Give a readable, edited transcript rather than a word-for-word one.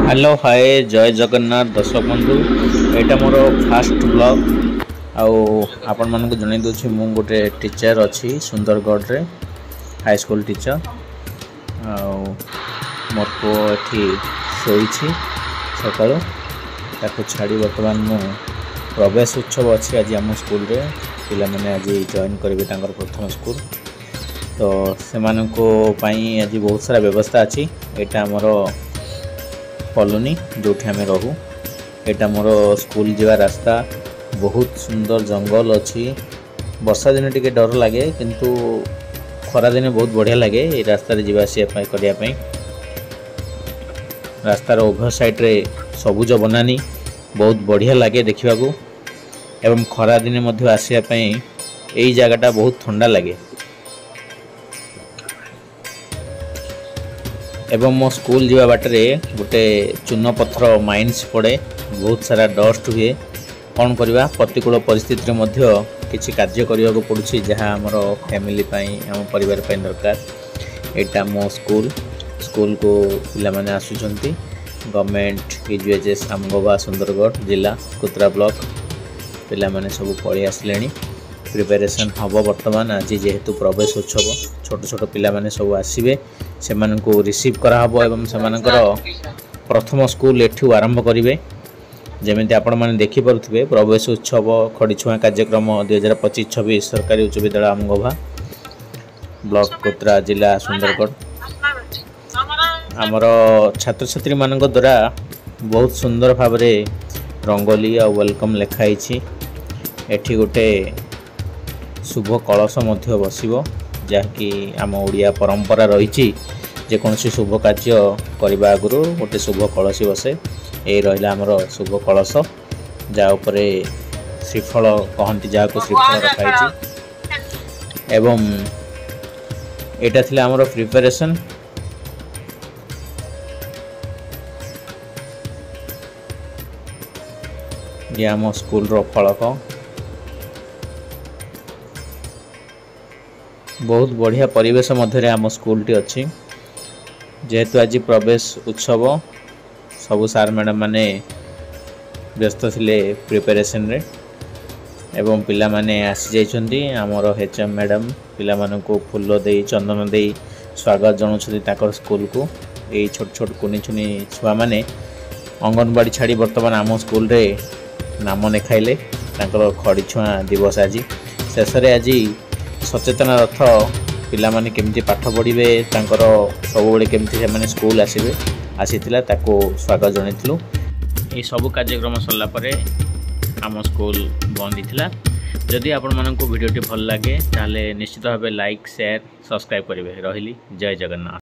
Hello, ହାଏ, ଜୟ ଜଗନ୍ନାଥ ଦର୍ଶକ ବନ୍ଧୁ। ଏଇଟା ମୋର ଫାଷ୍ଟ ବ୍ଲଗ୍ ଆଉ ଆପଣମାନଙ୍କୁ ଜଣାଇ ଦେଉଛି, ମୁଁ ଗୋଟେ ଟିଚର୍ ଅଛି ସୁନ୍ଦରଗଡ଼ରେ, ହାଇସ୍କୁଲ ଟିଚର୍। ଆଉ ମୋର ପୁଅ ଏଠି ଶୋଇଛି ସକାଳୁ, ତାକୁ ଛାଡ଼ି ବର୍ତ୍ତମାନ ମୁଁ ପ୍ରବେଶ ଉତ୍ସବ ଅଛି ଆଜି ଆମ ସ୍କୁଲରେ। ପିଲାମାନେ ଆଜି ଜଏନ୍ କରିବେ ତାଙ୍କର ପ୍ରଥମ ସ୍କୁଲ, ତ ସେମାନଙ୍କ ପାଇଁ ଆଜି ବହୁତ ସାରା ବ୍ୟବସ୍ଥା ଅଛି। ଏଇଟା ଆମର କଲୋନୀ ଯେଉଁଠି ଆମେ ରହୁ। ଏଇଟା ମୋର ସ୍କୁଲ ଯିବା ରାସ୍ତା। ବହୁତ ସୁନ୍ଦର ଜଙ୍ଗଲ ଅଛି। ବର୍ଷା ଦିନେ ଟିକେ ଡର ଲାଗେ, କିନ୍ତୁ ଖରାଦିନେ ବହୁତ ବଢ଼ିଆ ଲାଗେ ଏଇ ରାସ୍ତାରେ ଯିବା ଆସିବା ପାଇଁ କରିବା ପାଇଁ। ରାସ୍ତାର ଉଭୟ ସାଇଡ଼୍ରେ ସବୁଜ ବନାନୀ, ବହୁତ ବଢ଼ିଆ ଲାଗେ ଦେଖିବାକୁ ଏବଂ ଖରାଦିନେ ମଧ୍ୟ ଆସିବା ପାଇଁ ଏଇ ଜାଗାଟା ବହୁତ ଥଣ୍ଡା ଲାଗେ। ଏବଂ ମୋ ସ୍କୁଲ ଯିବା ବାଟରେ ଗୋଟେ ଚୂନ ପଥର ମାଇନ୍ସ ପଡ଼େ, ବହୁତ ସାରା ଡଷ୍ଟ ହୁଏ। କ'ଣ କରିବା, ପ୍ରତିକୂଳ ପରିସ୍ଥିତିରେ ମଧ୍ୟ କିଛି କାର୍ଯ୍ୟ କରିବାକୁ ପଡ଼ୁଛି, ଯାହା ଆମର ଫ୍ୟାମିଲି ପାଇଁ, ଆମ ପରିବାର ପାଇଁ ଦରକାର। ଏଇଟା ମୋ ସ୍କୁଲ। ସ୍କୁଲକୁ ପିଲାମାନେ ଆସୁଛନ୍ତି। ଗଭର୍ଣ୍ଣମେଣ୍ଟ ୟୁଜିଏଚ୍ଏସ୍, ଆମଗୋଭା, ସୁନ୍ଦରଗଡ଼ ଜିଲ୍ଲା, କୁତ୍ରା ବ୍ଲକ। ପିଲାମାନେ ସବୁ ପଳେଇ ଆସିଲେଣି, ପ୍ରିପାରେସନ୍ ହେବ ବର୍ତ୍ତମାନ। ଆଜି ଯେହେତୁ ପ୍ରବେଶ ଉତ୍ସବ, ଛୋଟ ଛୋଟ ପିଲାମାନେ ସବୁ ଆସିବେ, ସେମାନଙ୍କୁ ରିସିଭ୍ କରାହେବ ଏବଂ ସେମାନଙ୍କର ପ୍ରଥମ ସ୍କୁଲ ଏଠୁ ଆରମ୍ଭ କରିବେ। ଯେମିତି ଆପଣମାନେ ଦେଖିପାରୁଥିବେ, ପ୍ରବେଶ ଉତ୍ସବ ଖଡ଼ିଛୁଆଁ କାର୍ଯ୍ୟକ୍ରମ 2025-26, ସରକାରୀ ଉଚ୍ଚ ବିଦ୍ୟାଳୟ ଆମଗୋଭା, ବ୍ଲକ କୋତ୍ରା, ଜିଲ୍ଲା ସୁନ୍ଦରଗଡ଼। ଆମର ଛାତ୍ରଛାତ୍ରୀମାନଙ୍କ ଦ୍ୱାରା ବହୁତ ସୁନ୍ଦର ଭାବରେ ରଙ୍ଗୋଲି ଆଉ welcome ଲେଖା ହେଇଛି। ଏଠି ଗୋଟେ ଶୁଭ କଳସ ମଧ୍ୟ ବସିବ, ଯାହାକି ଆମ ଓଡ଼ିଆ ପରମ୍ପରା ରହିଛି, ଯେକୌଣସି ଶୁଭ କାର୍ଯ୍ୟ କରିବା ଆଗରୁ ଗୋଟେ ଶୁଭ କଳସୀ ବସେ। ଏଇ ରହିଲା ଆମର ଶୁଭ କଳସ, ଯାହା ଉପରେ ଶ୍ରୀଫଳ କହନ୍ତି, ଯାହାକୁ ଶ୍ରୀଫଳ ରଖାହେଇଛି। ଏବଂ ଏଇଟା ଥିଲା ଆମର ପ୍ରିପାରେସନ୍। ଇଏ ଆମ ସ୍କୁଲର ଫଳକ। ବହୁତ ବଢ଼ିଆ ପରିବେଶ ମଧ୍ୟରେ ଆମ ସ୍କୁଲଟି ଅଛି। ଯେହେତୁ ଆଜି ପ୍ରବେଶ ଉତ୍ସବ, ସବୁ ସାର୍ ମ୍ୟାଡ଼ାମ୍ ମାନେ ବ୍ୟସ୍ତ ଥିଲେ ପ୍ରିପାରେସନ୍ରେ ଏବଂ ପିଲାମାନେ ଆସିଯାଇଛନ୍ତି। ଆମର ଏଚ୍ ଏମ୍ ମ୍ୟାଡ଼ାମ୍ ପିଲାମାନଙ୍କୁ ଫୁଲ ଦେଇ, ଚନ୍ଦନ ଦେଇ ସ୍ୱାଗତ ଜଣାଉଛନ୍ତି ତାଙ୍କର ସ୍କୁଲକୁ। ଏଇ ଛୋଟ ଛୋଟ କୁନି କୁନି ଛୁଆମାନେ ଅଙ୍ଗନବାଡ଼ି ଛାଡ଼ି ବର୍ତ୍ତମାନ ଆମ ସ୍କୁଲରେ ନାମ ଲେଖାଇଲେ। ତାଙ୍କର ଖଡ଼ି ଛୁଆଁ ଦିବସ ଆଜି। ଶେଷରେ ଆଜି ସଚେତନ ରଥ, ପିଲାମାନେ କେମିତି ପାଠ ପଢ଼ିବେ, ତାଙ୍କର ସବୁବେଳେ କେମିତି ସେମାନେ ସ୍କୁଲ ଆସିବେ, ଆସିଥିଲା, ତାକୁ ସ୍ୱାଗତ ଜଣାଇଥିଲୁ। ଏହି ସବୁ କାର୍ଯ୍ୟକ୍ରମ ସରିଲା ପରେ ଆମ ସ୍କୁଲ ବନ୍ଦ ହେଇଥିଲା। ଯଦି ଆପଣମାନଙ୍କୁ ଭିଡ଼ିଓଟି ଭଲ ଲାଗେ, ତାହେଲେ ନିଶ୍ଚିତ ଭାବେ ଲାଇକ୍, ସେୟାର, ସବସ୍କ୍ରାଇବ୍ କରିବେ। ରହିଲି, ଜୟ ଜଗନ୍ନାଥ।